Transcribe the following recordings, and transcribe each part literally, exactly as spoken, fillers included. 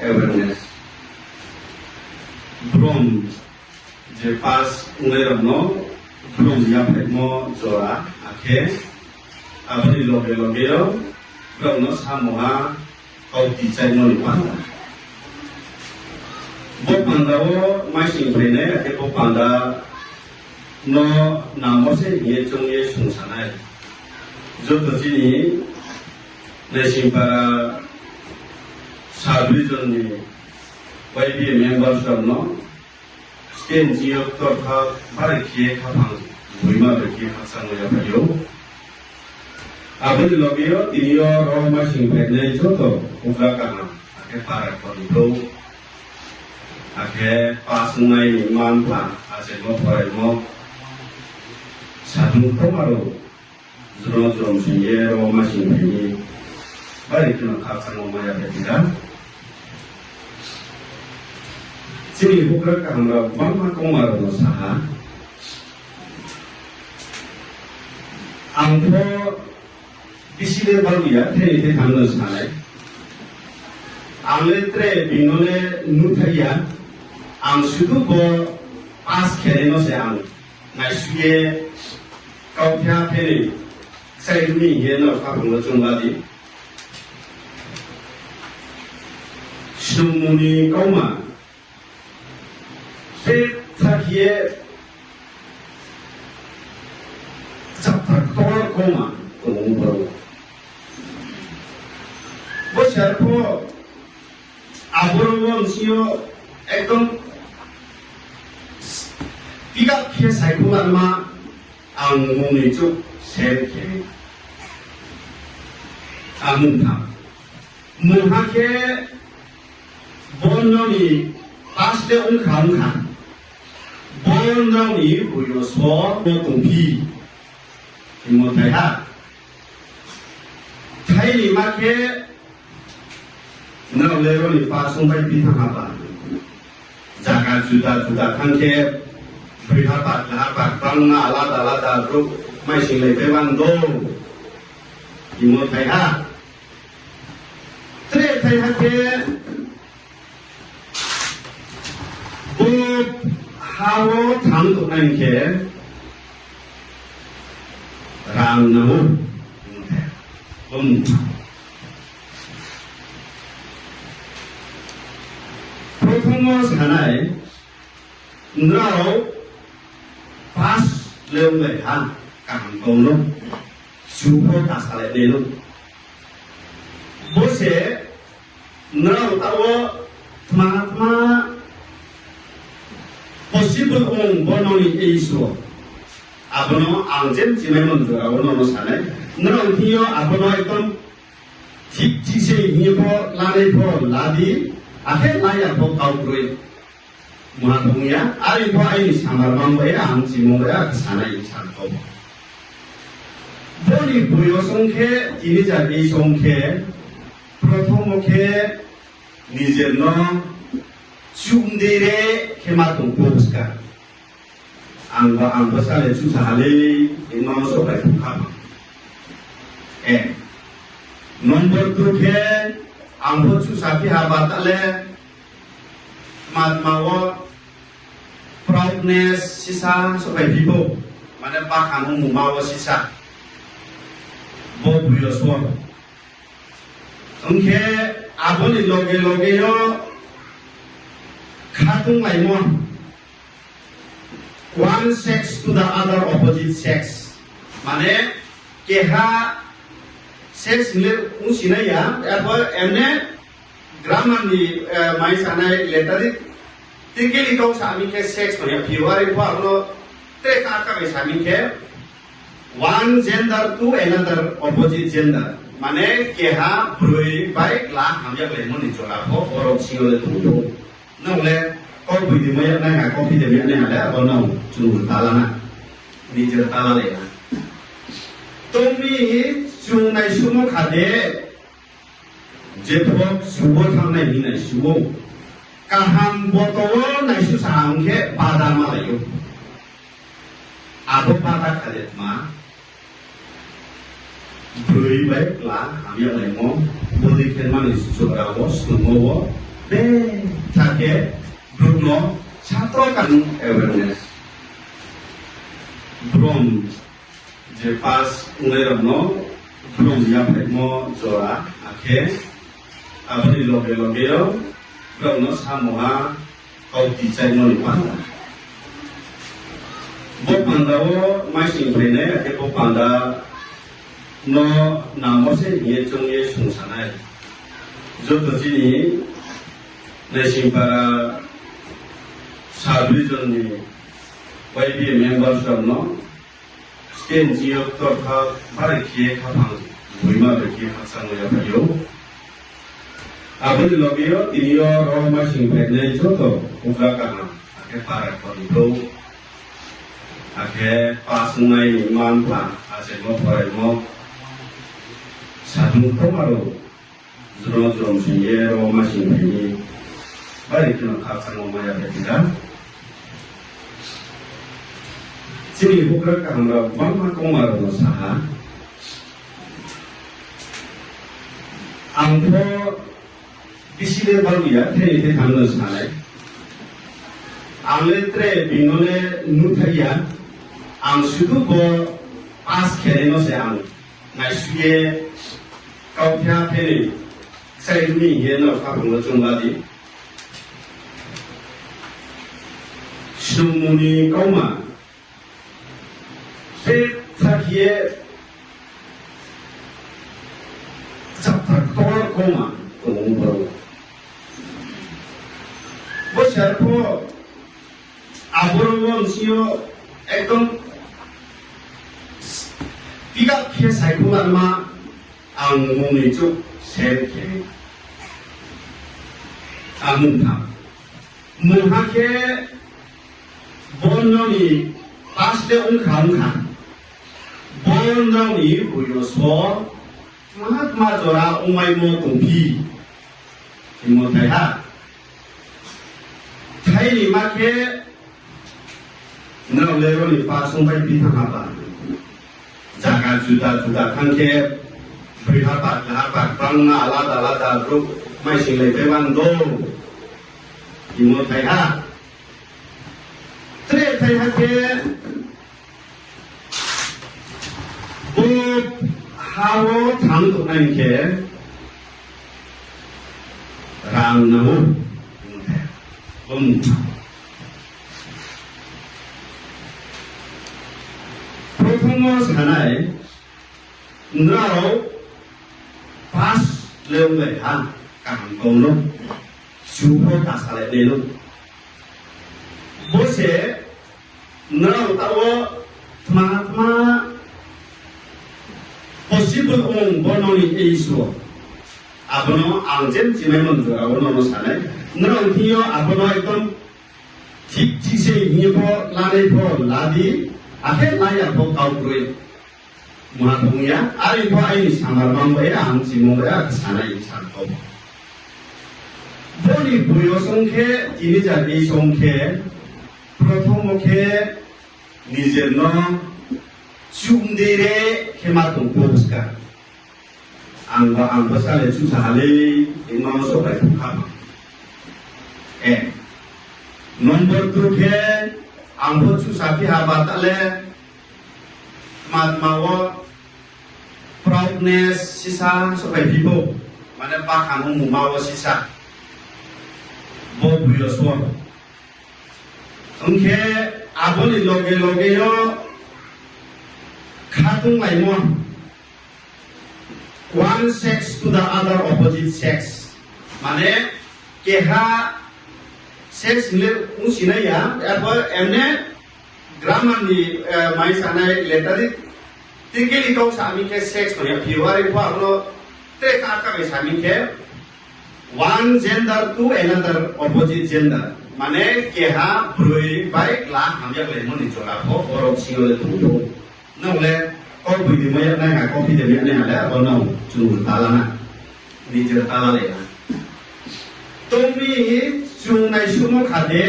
Awareness. Brom je pass ongnai rao no brom yaphaihmo jora, akhe abo ni loge loge yo brao no samo ha kau tichaimo ni panda. Bo panda wo maising phainai, akhe bo panda no nangmo se hing ye choung ye sungsanai. Joto chini Naisingpara sub region ni Y B A members rao no state ni yo ktortha bari khe khaphang boima bai khe khakchangmo yaphai ou. Abo ni loge yo tini yo ro maising phainai joto houhgra kaham, akhe para khor ni brouh, akhe pass ongnai ni mma-mpha, achaimo phoraimo, sadung koma rao, jrom jrom sing ye ro maising phai ni, bari kheno khakchangmo maya bai tira. Chini houhgra kaham rao gbangma kongma rao no sa ha. Ang pho bisi le bal ya, theni thetham no sa nai. Ang le tre bini no le nuhthai ya, ang sudu bo pass khenai no se ang naisui ye kauthai ha theni, kchai mi hing ye nrao khaphang no choung la di. Snungmung ni kauma, betha khe ye kchapthar ktor kauma tong ou boro. Bo se arpho aboro wo bsing yo ekdom pick up khe saikhouh lanma ang mung ni chouh share khe. Ang mungtham. Mungha khe bo nrao ni pass le ongkha ongkha. Bo nrao ni boyos wo no tongphi. Hingmo thaiha. Thaini ma khe nrao le ro ni pass ongpai phi thanng ha ba. Zaga juda juda thanng khe broi ha ba, kla ha ba, bangma alada alada brouh maising lai pai bang do. Hingmo thaiha. Tre thaiha khe bo ha wo thanng tongnai khe rang nang ou. Bo mungha. Prothom wo sanai, nrao pass le onglai ha, kaham tong no, chu pho ta salai nai no. Bo se nrao taoh wo tma tma possible ong bo nrao ni age wo. Abo no ang je mchimaimo jora wo nono sanai. Nrao thing yo abo no ekdom thik thik se hing ye pho lanai pho la di, akhe la ya pho kau kroi. Mungha tong ya, are pho aini samar mang bai ya, ang chimung bai ya, sanai sa kau. Bo ni boyos ong khe, teenager age ong khe, prothom wo khe, nijer no chumdei re khe ma tong pho buska. Ang ba, ang bo sa le chusa ha le, hingma wo souhphai phu kha. Eh. Number two khe, ang pho chusa phi ha ba ta le, tma tma wo proudness sisa souhphai phi pho. Mane bakhan ongmungma wo sisa. Bo boyos wo. Ong khe abo ni loge loge yo khatunglaimo. One sex to the other, opposite sex. Mane keha sex hing le ongsinai ya, arpho emne grammar ni, eh, mai sanai letter ni, technically kau sa mi khe sex no ya phi ou, are pho abo no tre kha kha bai sa mi khe, one gender to another, opposite gender. Mane keha broi bai kla hamya laimo ni jora pho borok sing yo le tong ou. Nrao le kauboi de mai ya nai ha, kauphi de mai ya nai ha le, abo no chung tala na. Nijer tala le na. Tong mi chung naisuhmo kha de, jepho subo thanngnai hing naisuh ou. Kaham boto wo naisuh sa ong khe bada malai ou. Abo bada kha de tma, broi bai kla hamya laimo, bodei khe mani jora wo, snungmo wo, Tha khe brouh no satro kan awareness. Brom je pass ongnai rao no brom yaphaihmo jora, akhe abo ni loge loge yo brao no samo ha kau tichaimo ni panda. Bo panda wo maising phainai, akhe bo panda no nangmo se hing ye choung ye sungsanai. Joto chini Naisingpara sub region ni Y B A members rao no state G O ktor kha bari khe khaphang boima bai khe khakchangmo yaphai ou. Abo ni loge yo tini yo ro maising phainai joto houhgra kaham, akhe para khor ni brouh, akhe pass ongnai ni mma mpha, achaimo phoraimo, sadung ktor aro jrom jrom sing ye ro maising phai ni bari kheno khakchangmo maya bai tida. Chini houhgra kaham rao gbangma kauma rao no sa ha. Ang pho bisi le balu ya, thai ni thai tham no sanai. Ang le tre bini no le nuhthai ya, ang sudu bo pass khenai no se ang naisu ye kautha khe ni sai mi hing ye no khaphang no choung la di. Snungmung ni kauma, betha khe ye chapthar ktor kauma tong ou brouh. Bo se arpho aboro wo bsing yo ekdom pick up khe saikhouh lanma ang mung ni chouh share khe ang mung tham. Mungha khe bo nrao ni pass le ongkha ongkha. Bo nrao ni boyos wo tma tma jora ongmaimo tongphi. Hingmo thai ha. Thai ni ma khe nrao le ro ni pass ongpai phi thanng ha ba. Zaga juda juda thanng khe, broi ha ba, kla ha ba, bangma alada alada brouh maising lai pai bang do. Hingmo thai ha. Tre thai ha khe, bo ha wo thanng tongnai khe rang nang ou. Bo mung tha. Prothom wo sanai, nrao pass le onglai ha, kaham kau no, chu pho ta salai nai no. Bo se nrao taoh wo tma tma possible ong bo nrao ni age wo. Abo no ang je mchimaimo ni jora wo nono sanai. Nrao thing yo abo no ekdom thik thik se hing ye pho lanai pho la di, akhe la ya pho kau kroi. Mungha tong ya, are pho aini samar mang bai ya, ang chimung bai ya, sanai sa kau. Bo ni boyos ong khe, teenager age ong khe, prothom wo khe, nijer no chumdei re khe ma tong pho ska. Ang ba, ang bo sa le chusa ha le, hingma wo soh bai phu kha. Ek. Number two khe, ang bo chusa phi ha ba ta le, tma tma wo proudness sisa soh bai phi pho. Mane bakhan ongmungma wo sisa. Bo boyos wo. Ong khe abo ni loge loge yo khatunglaimo. One sex to the other, opposite sex. Mane keha sex hing le ongsinai ya, arpho emne grammar ni, eh, mai sanai letter ni, technically kau sa mi khe sex hing ya phi ou, are pho abo no tre kha kha bai sa mi khe, one gender to another, opposite gender. Mane keha broi bai kla hamya laimo ni jora pho borok sing yo le tong ou. Nung le kau boi di mai ya nai ha, kau phi di mai ya nai ha le, abo no chung tala na. Nijer tala le na. Tong mi chung naisuhmo kha de,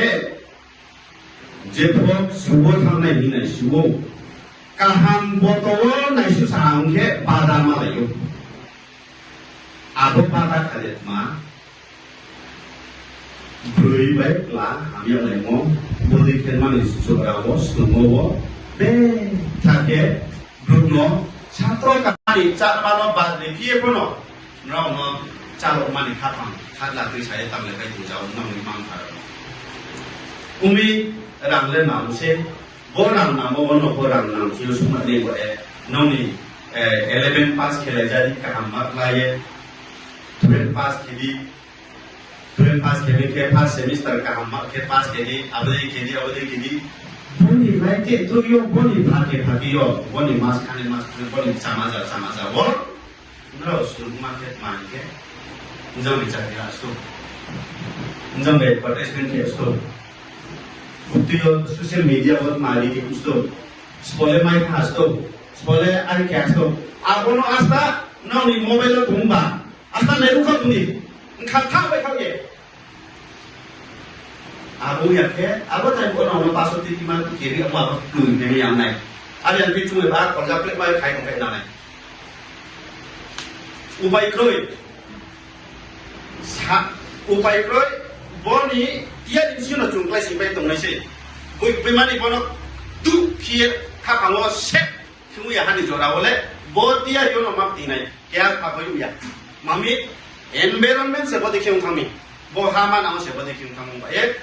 jepho suh wo thanngnai hing naisuh ou. Kaham boto wo naisuh sa ong khe bada malai ou. Abo bada kha de tma. Broi bai kla hamya laimo, bodei khe mani jora wo, snungmo wo, betha khe, brouh no, satro kaham ni cháma no bad ri phi ye pho no, nrao no chálok mani khaphang, khajla tuisa ye tang le pai tong jao, nrao ni mangpha rao. Umi rang le nang se, bo rang nangmo wo no bo rang nang thing yo sungma ni bo e, nrao ni, eh, eleven pass khe lai jadi kaham mark la ye, twelve pass khe di, twelve pass khe mi khe first semester kaham ma khe pass khe di, abo dei khe di, abo dei khe di. Bo ni lai te tui yo, bo ni pha khe pha khe yo, bo ni mas khani mas khani, bo ni chama ja chama ja wo. Nrao sungma khe tma hing khe, njang bai chakri ha sto. Njang bai advertisement khe sto. Buktui yo social media wo tma ri khe sto. Sbo le mai kha sto. Sbo le ari khe sto. Abo no asta nrao ni mobile wo tong ba. Asta nai rukha tong di. Nkha tha bai kha ye. Abo ya khe, abo tai bo nrao no paso tiki ma tu khe ri abo abo tui ne yang nai. Ari ang khe chung ba kolja plek ma khai tong khe na nai. Upai kroi. Sa, upai kroi, bo ni tiya ni bsing no chung klái sing pai tongnai sei. Boi, boi mani bo no tu khe ye khaphang wo se, thung ya ha ni jora wo le, bo tiya yo no ma tinai, keha pha bo ya. Mami, environment se bo dei khe ong thang mi, bo ha manang se bo dei khe ong thang mi ba ye.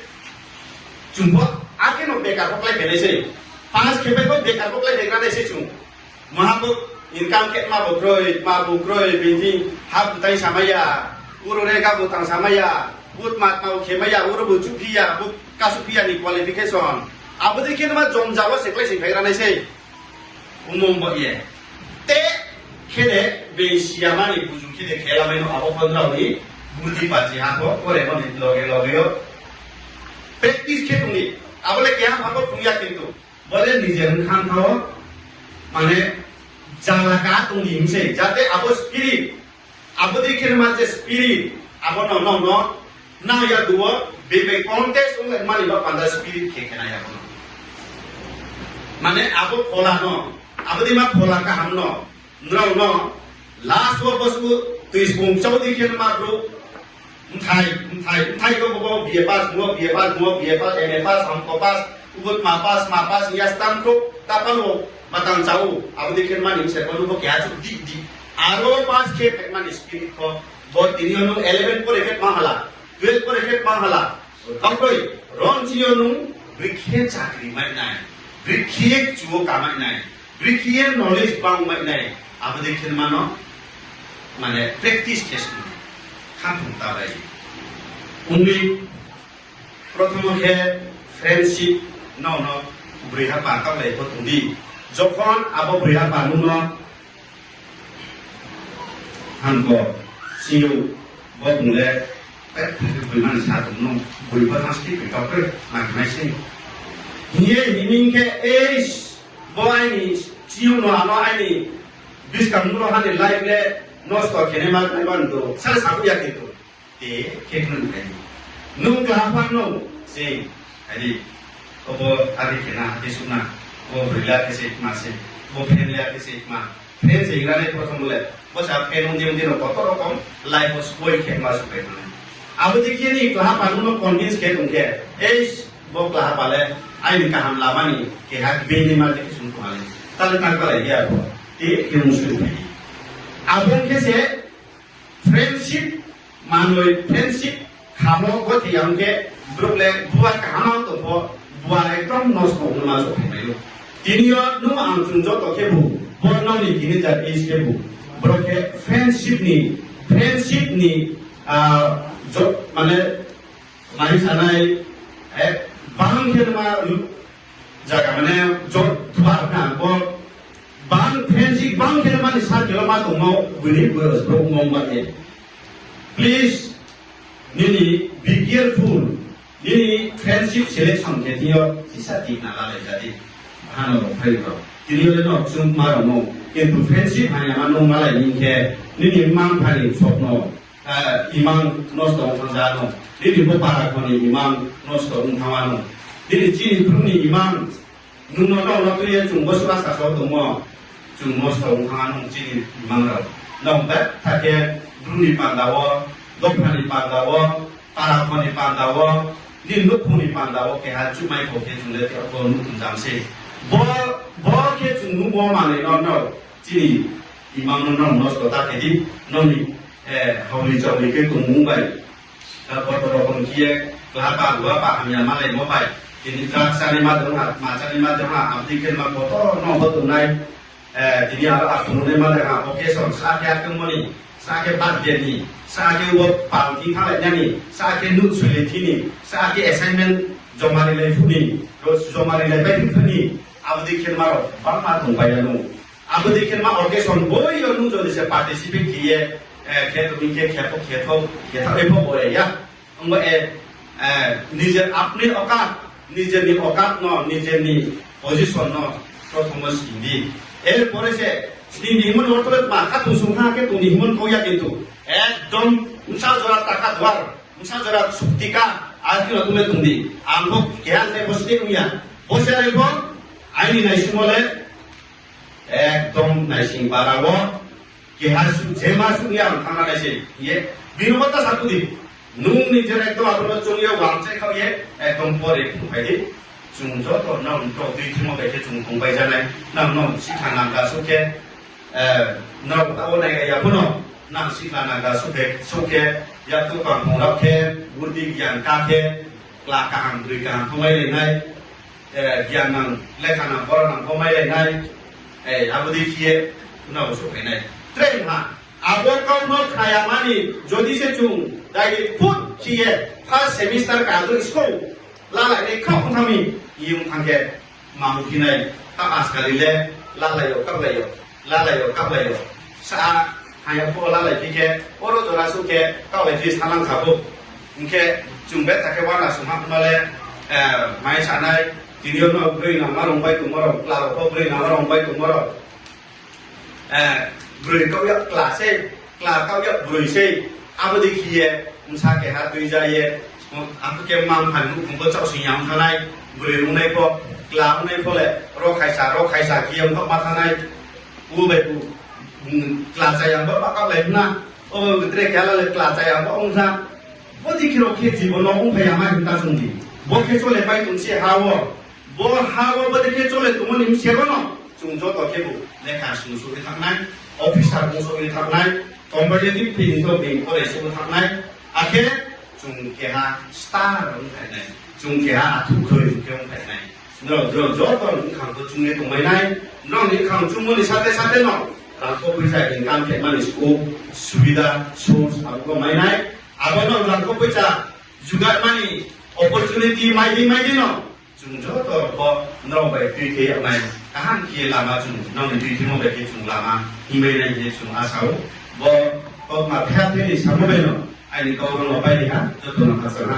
Chung bo, akhe no bekar bo klái phainai sei. Pass khe bai bo bekar bo klái phaigra nai sei chung. Maha bo income khe ma bo kroi, ma bo kroi, bini ha bo tang samai ya, uro rega bo tang samai ya, bo tma tma bo khe mai ya, uro bo chuphi ya, bo kasuphi ya ni qualification. Abo dei khe no ma jom jabo se klái sing phaigra nai sei. Umong bo ye. Te khe de, bini siyama ni buzu khe de khe lamai no abo pho nrao ni budi pachi ha pho, pore bo ni loge loge yo. Practice khe tong di, abo le keha pha bo phrung ya kintu. Bo le nije wngkha tha o, mane, jala ka tong di hing se, jate abo spirit, abo dei khe ma je spirit, abo no, no, no, nang ya duo, bebe contest ong le mani ba panda spirit khe khe na ya no. Mane, abo phola no, abo dei ma phola kaham no, nrao no, last wo bosu tui spung chau dei khe ma bro, Mthai, mthai, mthai khe bo, bo B A pass, bo B A pass, bo B A pass, M A pass, hamko pass, ubo tma pass, tma pass, ya stam kho, ta pano, matang chao, abo dei khe mani se, bo nubo keha chuk di, di. Aro pass khe phaimani spirit kho, bo tini yo nung eleven pore khe tma hala, twelve pore khe tma hala, tangkoi, ron chi yo nung, bri khe chakri mai nai, bri khe chuo kamai nai, Bri khe ye knowledge bang mai nai, abo dei khe ma no, mane practice khe sung, khaphung ta bai. Ongni, prothomo khe friendship no, no, broi ha pa kaulai pho tong di. Jokhon abo broi ha pa nung no, Hamko, siyou, bo bung le, pet pet boi mani sa tong no, boi bo tang sri bai kau khe, ma khe mai se. Hing ye himing khe, eis, bo aini, siyou no ano aini, buskang no hani life le, nosto khe nai ma, nai ma nto, sale sabu ya khe to. Te, khe khun khai. Nung klaha pha no, se, adi, obo adi khe na, adi suk na, bo broi le khe se ma se, bo friend le khe se ma. Friend se hingna le prothom le, bo sa friend ong di ong di no kotor rokom life o spoil khe ma supai thanai. Abo dei khe ni klaha pa nung no convince khe tong khe, eis, bo klaha pa le, aini kaham lama ni, keha bini ma dei khe sung tong ha le. Tale tang palai ya bo, te khe nung sung pai di. Abo khe se, Friendship, manoi friendship, khamo gothi ya ong khe, brouh le bua kaham ang tong pho, bua ekdom nosto ongma so phai mai ou. Tini yo nung ang chung joto khe bu, bo nrao ni teenager age khe bu, brouh khe friendship ni, friendship ni, ah, jo-, mane, Mai sanai, eh, bang khe ma, zaga mane, jor, tuba na, bo, bang friendship, bang khe mani circle ma tongmo, bini boyos brouh mong ba ye. Please, nini be careful, nini friendship selection khe tini yo, sisa tik na lalai jadi. Hano rok phai rok. Tini yo le no, chung ma rok no. Kintu friendship hanya ma nung malai ning khe, nini mang phani sok no. Ah, imang nosto ong thang ja no. Nini bo para khoni imang nosto ong thang ano. Nini chini bru ni imang. Nung no no no tuye chung bo sura sa so tongmo. Chung nosto ong thang ano chini imang rao. Nong be thake bru ni panda wo, dopha ni panda wo, Para kho ni panda wo, nini nouhkhong ni panda wo keha chuhmai kho khe chung le tei pho nuh jam se. Bo, bo khe chung nuhmo manoi no, no, chini imang no, no, nosto ta khe di, nini, eh, haoli chaoli khe tongmung bai. Kotor rokom khe ye, klaha ba, lua ba, hamya malaimo bai. Tini drugs chánai ma dong ha, ma chánai ma dong ha, abo dei khe ma kotor no bo tongnai. Eh, tini aro aphuru nai ma dong ha, occasion, sa khe akhe moni, sa khe birthday ni, sa khe wo pal thing thanglai nani, sa khe nouh soilai thini, sa khe assignment joma rilai phu ni, ro joma rilai bai phu ni, abo dei khe ma rao bangma tongpai ya nou. Abo dei khe ma occasion boi yo nung jodi se participate khe ye, eh, khe tong khe khe pho, khe pho, khe thanglai pho bo ya. Ongba e, eh, নিজের আপনি অকাত, নিজের ni অকাত no, নিজের ni position no, প্রথম sning di. এরপরে se, sning di himon ortho le tma, kha tong sung ha khe tong di himon kau ya kintu. একদম, bsa jora taka duar, bsa jora sukti ka, arti no tong le tong di. Ang pho keha se bo sning ong ya. Bo se rai pho, aini naisingmo le, একদম naising para wo, keha su, jema su ya ang thanng nai se, ye, bini kotha sa phu di. Nung নিজের একদম abo no chung ye wang chai khao ye, একদম পরে phung phai di. Chung joto nang rao tui thimo bai khe chung tongpai janai, nang no sikha nangka su khe, eh, nrao ta wo nai ya pho no, nang sikha nangka su khe, su khe, yaktu pang phung rao khe, budi gyan ka khe, kla kaham, broi kaham pho mailai nai, eh, gyan nang, lekha nang, pora nang pho mailai nai, eh, abo dei khe ye, nrao souhphai nai. Tre ha, abo kau no khna ya mani, jodi se chung, daily food khe ye, first semester ka doi school, lalai nai khaoh ong thanng mi, ong thanng khe, ma ongphi nai, ta askali le, lalai yo, kaohlai yo, lalai yo, kaohlai yo. Sa, haya pho lalai phi khe, oro jora suh khe, kaohlai phi salang kha pho. Hing khe, chung betha khe uana sung ha ma le, eh, mai sa nai, tini yo no broi nangma rao bai tongmo rao, kla rao pho broi nangma rao bai tongmo rao. Eh, broi kaoh ya kla sei, kla kaoh ya broi sei, abo dei khe ye, bsa keha tuija ye, akhe khe mma-mpha ni nouhkhong pho chaohsing ya ong thanng nai, broi ong nai pho, kla ong nai pho le, ro khaisa, ro khaisa khe ye ongkhaoh ma thanng nai, bo bai bo, kla chaya ba ba kaohlai na, o tre keha le kla chaya ba ong tha, bo dei khe rao khe jibon no ongphai ya ma hing ta chung di. Bo khe chole pai tong se ha wo, bo ha wo bo dei khe chole tongmo ni bsing yo no, chung joto khebu lekha sung souh ye thanng nai, officer ong souh ye thanng nai, competitive field ni pore souh ye thanng nai, akhe chung keha star ongphai nai, chung keha athuh khroi khe ongphai nai. Nrao, nrao joto ni bkhang pho chung ye tongmai nai, nrao ni bkhang chungmo ni sate sate no, rangkho poicha income khe mani scope, subida, source abo pho mai nai, abo no rangkho poicha jugar mani opportunity mai di mai di no, chung joto pho nrao bai tui khe yag nai, kaham khe lama chung, nrao ni tui khemo bai khe chung lama himai nai hing ye chung asa ou. Bo kautma pheha thei ni samo bai no, aini kau ro no pai ri ha, joto no khakchang ha.